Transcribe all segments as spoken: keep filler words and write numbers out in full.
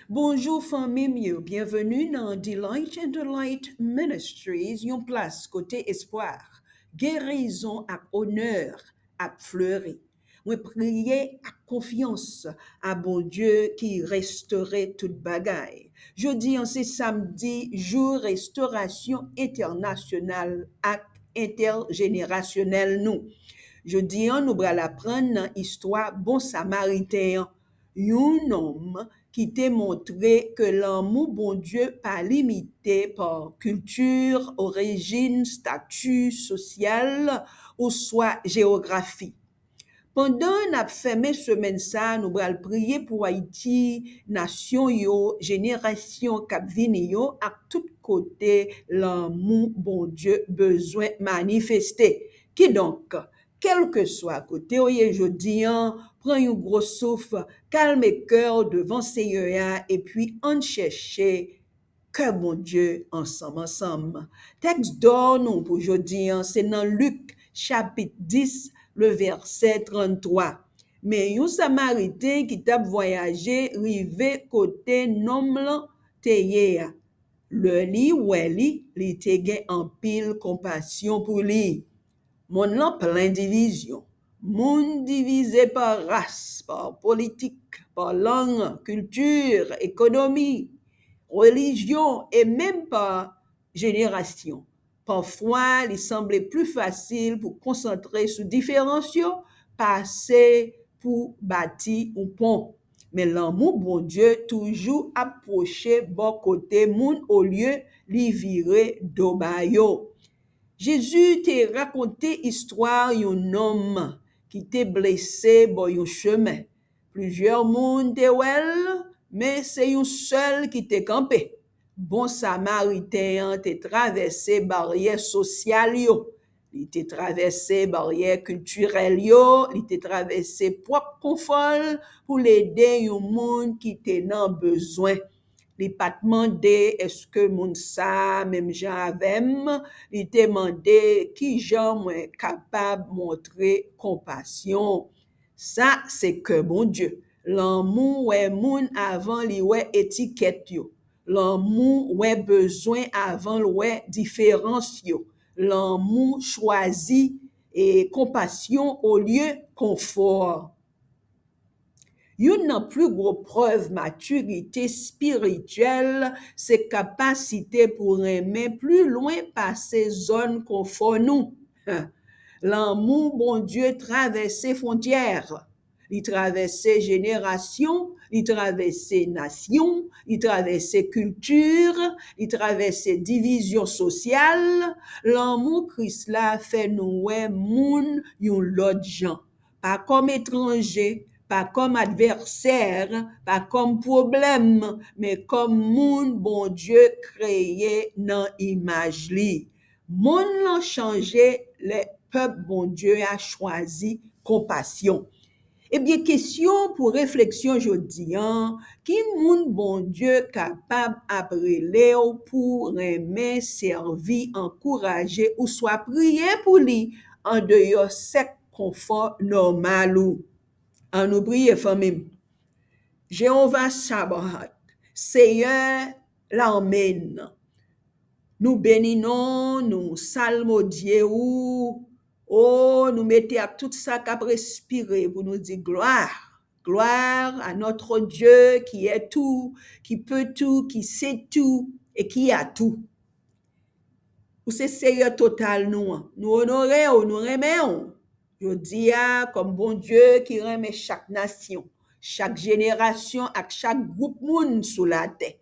Bonjou fanmi m yo, byenveni nan Delight and Delight Ministries, yon plas kote espwa, gerizon ak onè ap fleri. Mwen priye ak konfyans a Bondye ki restore tout bagay. Jodi an se samdi, jou restorasyon entènasyonal ak entèjenerasyonèl nou. Jodi an, nou pral aprann nan istwa Bon Samariten an, yon nonm ki te montre ke lanmou Bondye pa limite pa kilti, orijin, estati sosyal, oswa jewografi. Pandan n ap fèmen semèn sa a, nou pral priye pou Ayiti, nasyon yo, jenerasyon k ap vini yo, ak tout kote lanmou Bondye bezwen manifeste. Kidonk, kèlkeswa kote w ye jodi an, pran yon gwo souf, kalme kè w devan Seyè a, epi ann chèche kè Bondye ansanm ansanm. Tèks dò nou pou jodi an se nan Lik chapit dis, le vèsè tranntwa. Men yon Samariten ki t ap vwayaje rive kote nonm lan te ye a. Lè li wè li, li te gen anpil konpasyon pou li. Monn lan plen divizyon. Moun divize pa ras, pa politik, pa lang, kilti, ekonomi, relijyon e menm pa jenerasyon. Pafwa, li sanble pli fasil pou konsantre sou diferans yo pase pou bati yon pon. Men lanmou Bondye toujou ap pwoche bò kote moun olye li vire do ba yo. Jezi te rakonte istwa yon nonm ki te blese bò yon chemen. Plizyè moun te wè l, men se yon sèl ki te kanpe. Bon Samariten an te travèse baryè sosyal yo. Li te travèse baryè kiltirèl yo, li te travèse pwòp konfò l pou l ede yon moun ki te nan bezwen. Li pa t mande èske moun sa a menm jan avè m, li te mande kijan mwen kapab montre konpasyon. Sa se kè Bondye. Lanmou wè moun avan li wè etikèt yo. Lanmou wè bezwen avan l wè diferans yo. Lanmou chwazi e konpasyon olye konfò. Youn nan pli gwo prèv matirite espirityèl se kapasite pou renmen pli lwen pase zòn konfò nou. Lanmou Bondye travèse fwontyè. Li travèse jenerasyon, li travèse nasyon, li travèse kilti, li travèse divizyon sosyal. Lanmou Kris la fè nou wè moun yon lòt jan. Pa kòm etranje, pa kòm advèsè, pa kòm pwoblèm, men kòm moun Bondye kreye nan imaj li. Monn lan chanje lè pèp Bondye a chwazi konpasyon. Ebyen, kesyon pou refleksyon jodi an, ki moun Bondye kapab ap rele w pou renmen, sèvi, ankouraje, oswa priye pou li andeyò sèk konfò nòmal ou? Ann nou priye, fanmi m. Jewova Sabaot, Seyè lame n, nou beni non, nou salmodye ou. O, nou mete ak tout sa k ap respire pou nou di glwa, glwa a notre Dieu qui est tout, qui peut tout, qui sait tout et qui a tout. Ou se Seyè total nou an. Nou onore w, nou renmen w. Jodi a, kòm Bondye ki renmen chak nasyon, chak jenerasyon ak chak gwoup moun sou latè.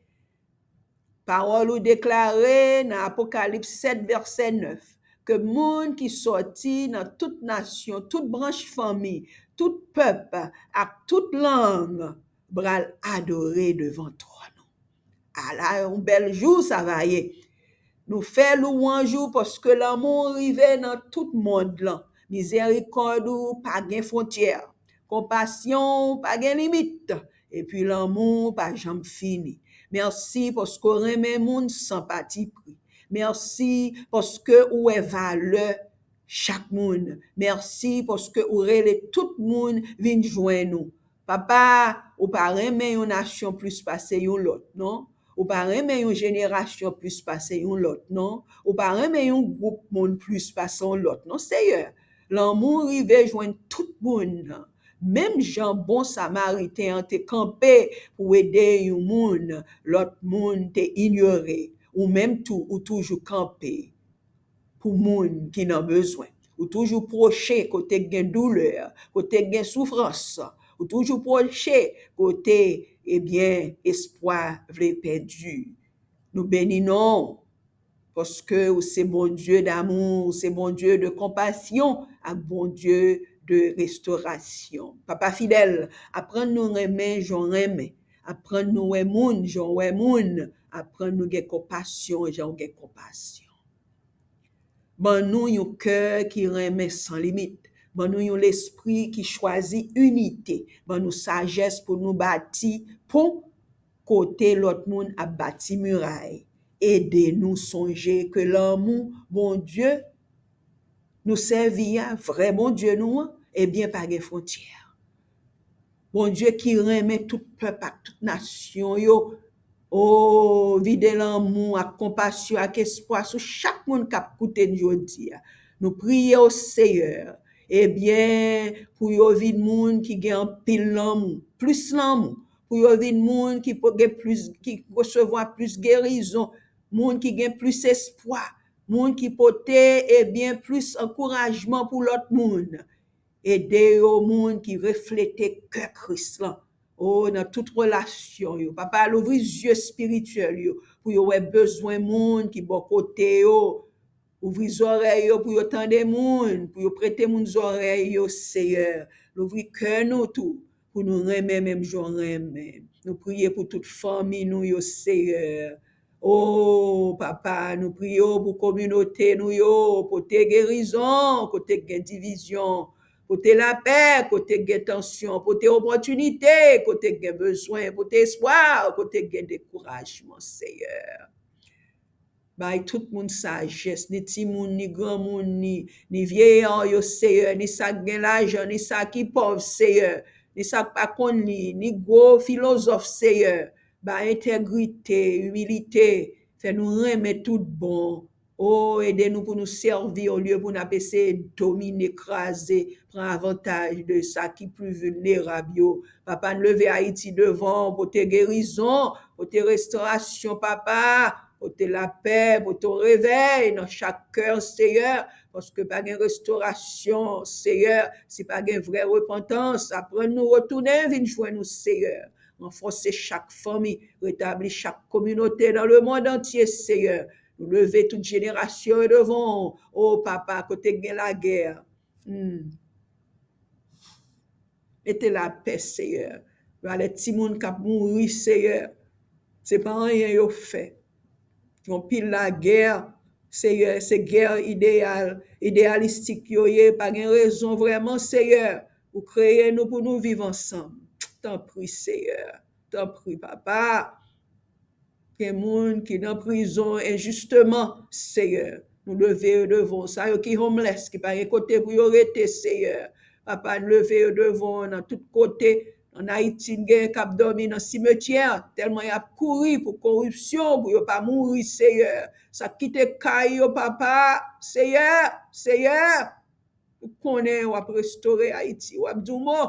Pawòl ou deklare nan Apokalips sèt vèsè nèf ke moun ki sòti nan tout nasyon, tout branch fanmi, tout pèp ak tout lang pral adore devan twòn ou. Ala yon bèl jou sa va ye! Nou fè lwanj ou paske lanmou w rive nan tout mond lan. Mizèrikòd ou pa gen fwontyè. Konpasyon w pa gen limit. Epi lanmou w pa janm fini. Mèsi paske w renmen moun san patipri. Mèsi paske ou wè valè chak moun. Mèsi paske ou rele tout moun vin jwenn ou. Papa, ou pa renmen yon nasyon plis pase yon lòt, non. Ou pa renmen yon jenerasyon plis pase yon lòt, non. Ou pa renmen yon gwoup moun plis pase yon lòt, non, Seyè. Lanmou rive jwenn tout moun. Menm jan bon Samariten an te kanpe pou ede yon moun, lòt moun te inyore. Ou menm tou, ou toujou kanpe pou moun ki nan bezwen. Ou toujou pwoche kote k gen doulè, kote k gen soufrans. Ou toujou pwoche kote, ebyen, espwa vle pèdi. Nou beni non w, paske ou se Bondye damou, ou se Bondye de konpasyon ak Bondye de restorasyon. Papa fidèl, aprann nou renmen jan w renmen. Aprann nou wè moun jan w wè moun. Aprann nou gen konpasyon jan w gen konpasyon. Ban nou yon kè ki renmen san limit. Ban nou yon lespri ki chwazi inite. Ban nou sajès pou nou bati pon kote lòt moun ap bati miray. Ede nou sonje ke lanmou Bondye nou sèvi a, vrè Bondye nou an, ebyen, pa gen fwontyè. Bondye ki renmen tout pèp ak tout nasyon yo. O, vide lanmou ak konpasyon ak espwa sou chak moun k ap koute n jodi a. Nou priye w, Seyè, ebyen, pou yo vin moun ki gen anpil lanmou, plis lanmou, pou yo vin moun ki po-, gen plis, ki resevwa plis gerizon, moun ki gen plis espwa, moun ki pote, ebyen, plis ankourajman pou lòt moun. Ede yo, moun ki reflete kè Kris lan. O, nan tout relasyon yo. Papa, louvri zye espirityèl yo pou yo wè bezwen moun ki bò kote yo. Ouvri zòrèy yo pou yo tande moun, pou yo prete moun zòrèy yo, Seyè. Louvri kè nou tou pou nou renmen menm jan w renmen. Nou priye pou tout fanmi nou yo, Seyè. O, Papa, nou priye w pou kominote nou yo, pote gerizon kote k gen divizyon, pote lapè kote k gen tansyon, pote opòtinite kote k gen bezwen, pote espwa kote k gen dekourajman, Seyè. Bay tout moun sajès, ni timoun, ni granmoun, ni, ni vyeya yo, Seyè, ni sa k gen lajan, ni sa ki pòv, Seyè, ni sa k pa konn li, ni gwo filozòf, Seyè. Bay entegrite, imilite, fè nou renmen tout bon. O, ede nou pou nou sèvi olye pou n ap eseye domine, kraze, pran avantaj de sa ki pli vilnerab yo. Papa, n leve Ayiti devan w, pote gerizon, pote restorasyon, Papa, pote lapè, pote yon revèy nan chak kè, Seyè, paske pa gen restorasyon, Seyè, si pa gen vrè repantans. Aprann nou retounen vin jwenn ou, Seyè. Ranfòse chak fanmi, retabli chak kominote nan lemonn antye, Seyè. Nou leve tout jenerasyon yo devan w. O, Papa, kote k gen lagè, hmm, mete lapè, Seyè. Valè timoun k ap mouri, Seyè, se pa anyen yo fè. Yon pil lagè, Seyè, se gè ideyal, ideyalistik yo ye. Pa gen rezon vrèman, Seyè. Ou kreye nou pou nou viv ansanm. Tanpri, Seyè. Tanpri, Papa. Gen moun ki nan prizon enjisteman, Seyè. Nou leve yo devan w. Sa yo ki homeless, ki pa gen kote pou yo rete, Seyè. Papa, n leve yo devan w nan tout kote. Ann Ayiti, n gen k ap dòmi nan simetyè, tèlman y ap kouri pou koripsyon, pou yo pa mouri, Seyè. Sa k kite kay yo, Papa, Seyè, Seyè. Ou konnen w ap restore Ayiti. W ap di yon mo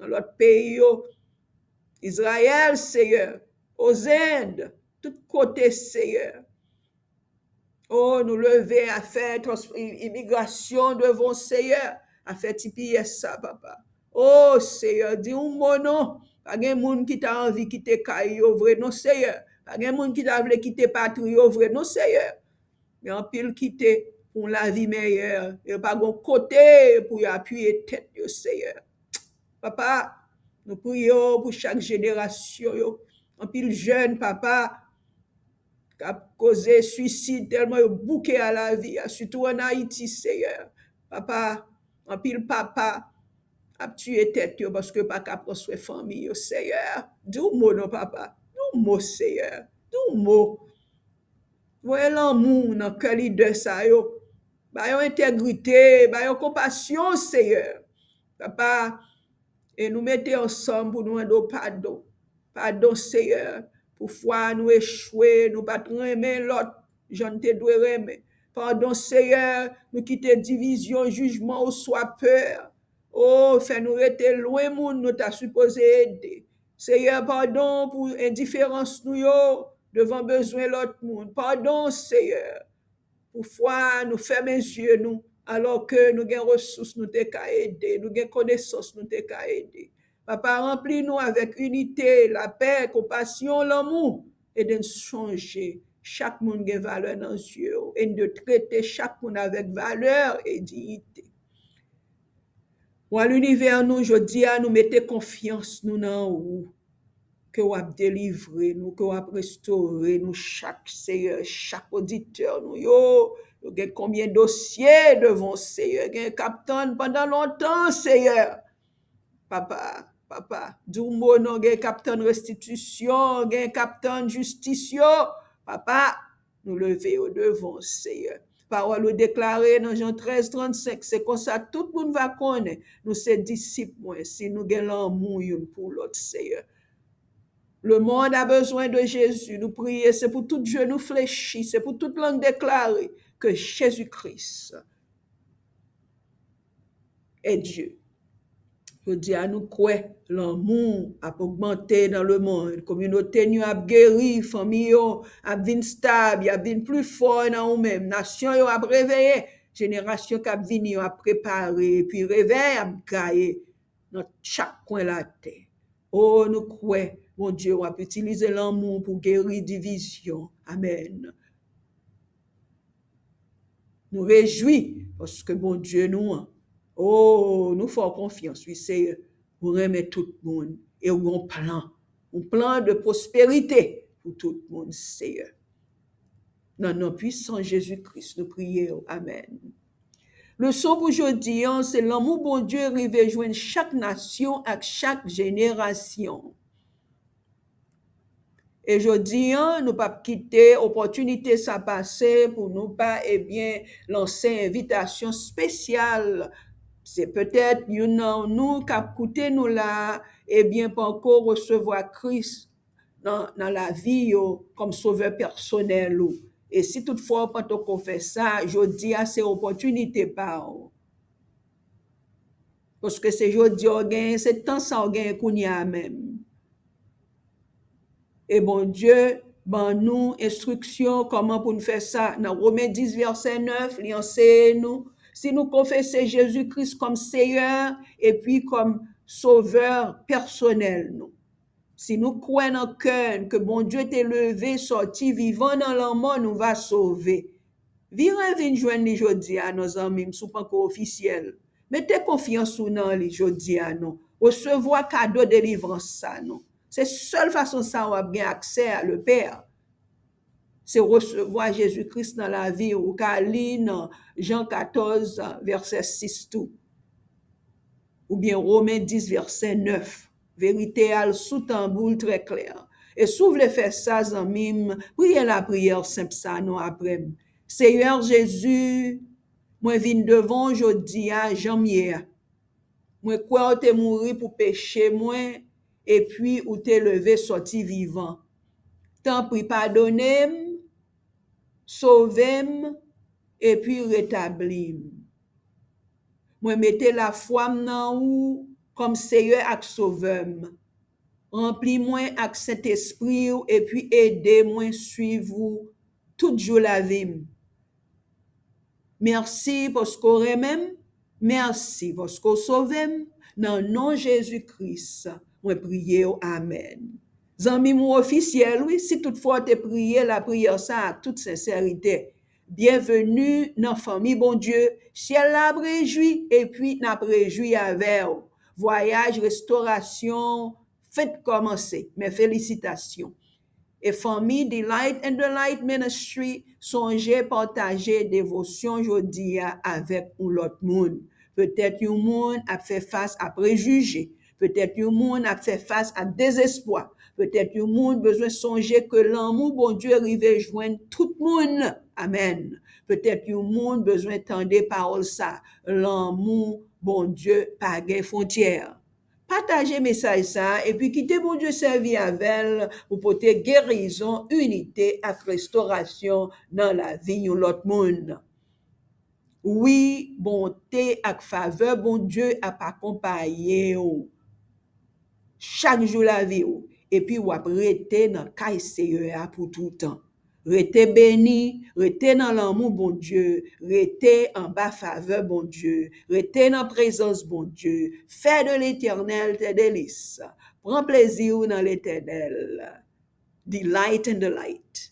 nan lòt peyi yo. Izrayèl, Seyè. Ozend, tout kote, Seyè. O, nou leve afè trans-, i-, imigrasyon devan w, Seyè. Afè T P S sa, Papa. O, Seyè, di yon mo non. Pa gen moun ki ta anvi kite kay yo vre, non, Seyè. Pa gen moun ki ta vle kite patri yo vre, non, Seyè. Men anpil kite pou yon lavi meyè. Yo pa gen kote pou yo apiye tèt yo, Seyè. Papa, nou priye w pou chak jenerasyon yo. Anpil jèn, Papa, k ap koze swisid tèlman yo bouke a lavi a, sitou ann Ayiti, Seyè. Papa, anpil papa ap tiye tèt yo paske yo pa ka pran swen fanmi yo, Seyè. Di yon mo non, Papa. Di yon mo, Seyè. Di yon mo. Voye lanmou nan kè lidè sa yo. Ba yo entegrite, ba yo konpasyon, Seyè. Papa, E nou mete ansanm pou nou mande w padon. Padon, Seyè, pou fwa nou echwe, nou pa t renmen lòt jan n te dwe renmen. Padon, Seyè, nou kite divizyon, jijman oswa pè, o, fè nou rete lwen moun nou ta sipoze ede. Seyè, padon pou endiferans nou yo devan bezwen lòt moun. Padon, Seyè, pou fwa nou fèmen zye nou, alò ke nou gen resous nou te ka ede, nou gen konesans nou te ka ede. Papa, ranpli nou avèk inite, lapè, konpasyon, lanmou. Ede n sonje chak moun gen valè nan zye w. Ede n trete chak moun avèk valè e diyite. Wa linivè nou, jodi a, nou mete konfyans nou nan ou, ke w ap delivre nou, ke w ap restore nou chak, Seyè, chak oditè nou yo. Yo gen konbyen dosye devan w, Seyè? Gen k ap tann pandan lontan, Seyè. Papa, papa, di w mo non, gen k ap tann restitisyon, gen k ap tann jistis yo. Papa, nou leve yo devan w, Seyè. Pawòl ou deklare nan Jan trèz trannsenk, se konsa tout moun va konnen nou se disip mwen, si nou gen lanmou youn pou lòt, Seyè. Le monde a besoin de Jésus. Nou priye, se pou tout je nou flechi, se pou tout lang deklare ke Jezi Kris est Dieu. Jodi a, nou kwè lanmou ap ogmante nan lemonn. Kominote n yo ap geri, fanmi yo ap vin stab, y ap vin pli fò nan ou menm. Nasyon yo ap reveye, jenerasyon k ap vini yo ap prepare, epi revèy ap gaye nan chak kwen latè. O, nou kwè, Bondye, w ap itilize lanmou pou geri divizyon. Amèn. Nou rejwi paske Bondye nou an, o, nou fè w konfyans, wi, Seyè. Ou renmen tout moun e ou gen yon plan, yon plan de pwosperite pou tout moun, Seyè. Nan non pwisan Jezi Kris, nou priye w. Amèn. Leson pou jodi an, se lanmou Bondye rive jwenn chak nasyon ak chak jenerasyon. E jodi an, nou p ap kite opòtinite sa pase pou nou pa, ebyen, lanse envitasyon espesyal. Se petèt youn nan nou k ap koute nou la, ebyen, panko resevwa Kris nan, nan lavi yo kòm Sovè pèsonèl ou. E si toutfwa w pantoko fè sa, jodi a se opòtinite pa w. Paske se jodi a w genyen, se tan sa w genyen kounye a menm. E Bondye ban nou enstriksyon kòman pou n fè sa. Nan Women dis vèsè nèf, li anseye nou, si nou konfese Jezi Kris kòm Seyè epi kòm Sovè pèsonèl nou, si nou kwè nan kè n ke Bondye te leve sòti vivan nan lanmò, nou va sove. Vire vin jwenn li jodi a, non, zanmi m, si w panko ofisyèl. Mete konfyans ou nan li jodi a, non. Resevwa kado delivrans sa, non. Se sèl fason sa w ap gen aksè a Lepè. Se resevwa Jezi Kris nan lavi w. Ou ka li nan Jan katòz, vèsè sis tou. Oubyen Women dis, vèsè nèf. Verite a l sou tanbou l trè klè. E si w vle fè sa, zanmi m, priye lapriyè senp sa, non, apre m. Seyè Jezi, mwen vin devan w jodi a, jan m ye a. Mwen kwè w te mouri pou peche mwen, epi ou te leve sòti vivan. Tanpri, padone m, sove m, epi retabli m. Mwen mete lafwa m nan ou kòm Seyè ak Sovè m. Ranpli mwen ak Sentespri w epi ede mwen suiv ou tout jou lavi m. Mèsi paske w renmen m. Mèsi paske w sove m. Nan non Jezi Kris, mwen priye w. Amèn. Zanmi m, ou ofisyèl, wi, si toutfwa w te priye lapriyè sa a ak tout sensèite. Byenveni nan fanmi Bondye. Syèl la ap rejwi, epi n ap rejwi avè w. Vwayaj restorasyon fenk kòmanse. Men felisitasyon. E fanmi Delight and Delight Ministry, sonje pataje devosyon jodi a avèk yon lòt moun. Petèt yon moun ap fè fas a prejije. Petèt yon moun ap fè fas a dezespwa. Petèt yon moun bezwen sonje ke lanmou Bondye rive jwenn tout moun. Amèn. Petèt yon moun bezwen tande pawòl sa, lanmou Bondye pa gen fwontyè. Pataje mesaj sa a epi kite Bondye sèvi avè l pou pote gerizon, inite ak restorasyon nan lavi yon lòt moun. Wi, bonte ak favè Bondye ap akonpaye w chak jou lavi w, epi w ap rete nan kay Seyè a pou toutan. Rete beni, rete nan lanmou Bondye, rete anba favè Bondye, rete nan prezans Bondye. Fè de Letènèl tes délices. Pran plezi w nan Letènèl. Delight in the light.